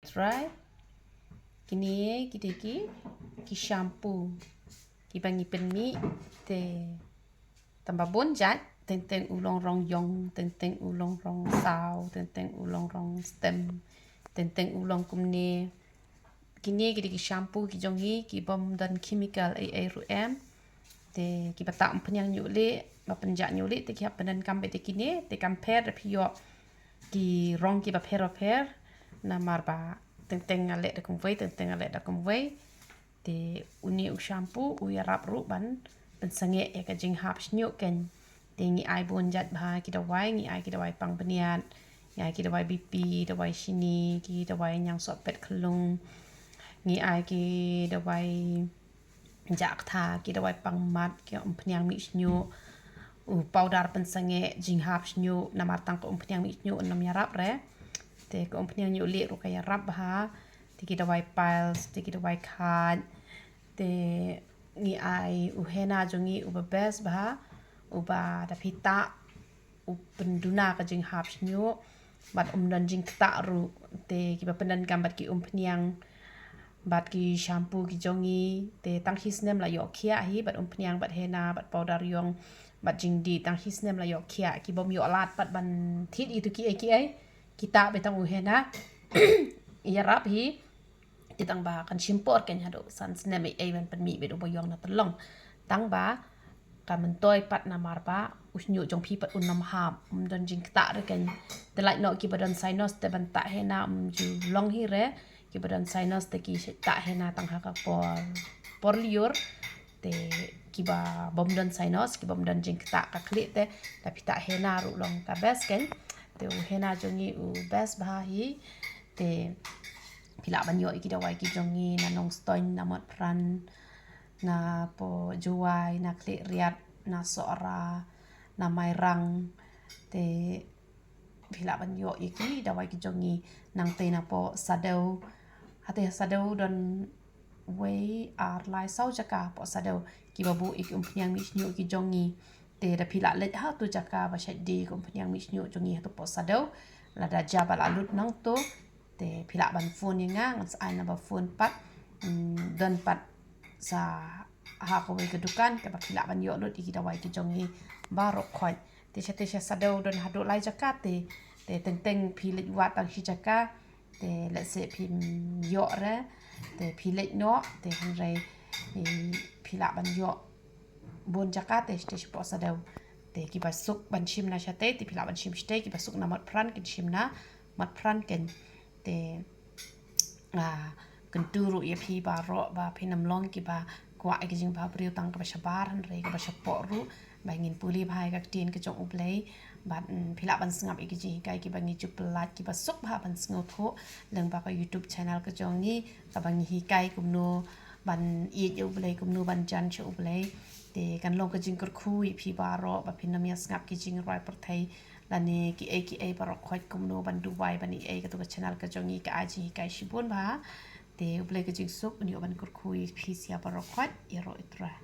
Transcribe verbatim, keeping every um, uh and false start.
Try. Kine ki dei ki, ki shampoo kiba ngi pynmih te tang ba bun jait, teng teng u long rong ïong, teng teng u long rong saw, teng teng u long rong stem, teng teng u long kumne. Kine ki dei ki shampoo ki jong ngi ki bym don chemical ei ei ruh em. Te kiba tah umphniang ñiuh lieh, ba pynjah ñiuh lieh te ki hap pyndonkam beit te kine, te kam pher da phi ïoh ki rong kiba pher ba pher. Namar ba teng teng nga leh da kumwei, teng teng nga leh da kumwei. Te une u shampoo u ïarap ruh ban pynsangeh ïa ka jinghap shñiuh kein. Te ngi ai bun jait bha ki dawai, ngi ai ki dawai pang bniat, ngi ai ki dawai B P, dawai shini, ki dawai ñiangsohpet khyllung, ngi ai ki dawai jah ktha, ki dawai pang mat, ki umphniang mih shñiuh, u powder pynsangeh jinghap shñiuh, namar tang ka umphniang mih shñiuh ym ïarap re. Te ka umphniang ñiuh lieh ruh ka ïarap bha. Te ki dawai piles, te ki dawai khait. Te ngi ai u henna jong ngi uba best bha, uba da phi tah u pynduna ka jinghap shñiuh, bad um don jingktah ruh. Te kiba pyndonkam bad ki umphniang bad ki shampoo ki jong ngi, te tang shi snem la ïoh khiah hi, bad umphniang, bad henna, bad powder ïong, bad jingdih, tang shi snem la ïoh khiah. Ki bym ïoh lad pat ban thied ïa tu kiei kiei, ki tah beit tang u henna. Ïarap hi. Te tang ba kan shim por kein haduh san snem ei ei ban pynmih beit uba ïong na tyllong. Tang ba ka myntoi pat namar ba u shñiuh jong phi pat un ym hap, um don jingktah re kein. Te lait noh kiba don sinus te ban tah henna um ju long hi re. Kiba don sinus te ki tah henna tang ha ka por, por lyiur. Te kiba bym don sinus, kiba bym don jingktah ka khlieh te da phi tah henna ruh long ka best kein. Te u henna jong ngi u best bha hi. Te phi lah ban ïoh ïa ki dawai ki jong ngi na Nongstoiñ, na Motphran, na poh Jowai, na Khliehriat, na Sohra, na Mairang. Te phi lah ban ïoh ïa ki dawai ki jong ngi nangtei na poh Saddew. Hangtei Saddew don wei, ar, lai, saw jaka poh Saddew kiba buh ïa ki umphniang mih shñiuh ki jong ngi. Te da phi lah leit ha tu jaka ba shait die ka umphniang mih shñiuh jong ngi ha tu poh Saddew. Lada jia ba la lut nangtu te phi lah ban phone ïa nga, ngan sa ai number phone pat. Hmm, don pat sa ha kawei ka dukan kaba phi lah ban ïoh lut ïa ki dawai ki jong ngi baroh khoit. Te shatei sha Saddew don haduh lai jaka te, te teng teng phi leit wad tang shi jaka. Te lehse phim ïoh re te phi leit noh, te hynrei, eh, phi lah ban ïoh bun jaka te shatei shapoh Saddew. Te kiba suk ban shim na shatei te phi lah ban shim shatei, kiba suk na Motphran kin shim na Motphran kein. Te, ah, kyntu ruh ïa phi baroh ba phin ym long kiba kwah ïa ka jingbhabriew tang kaba shabar, hynrei kaba shapoh ruh, ba ngin pule bha ïa ka ktien ka jong U Blei. Bad, mm, phi lah ban sngap ïa ki jinghikai kiba ngi ju pyllait kiba suk bha ban sngewthuh lyngba ka YouTube channel ka jong ngi, kaba ngi hikai kumno ban ïeit ïa U Blei, kumno ban jan sha U Blei. Te kan long ka jingkyrkhu ïa phi baroh ba phin ym ïa sngap ki jingrwai pyrthei lane kiei kiei baroh khoit kumno ban duwai ban ïeit ïa katu ka channel ka jong ngi, ka ai jinghikai shibun bha. Te U Blei ka jingsuk un ïoh ban kyrkhu ïa phi sia baroh khoit. Ïaroh, I Trai.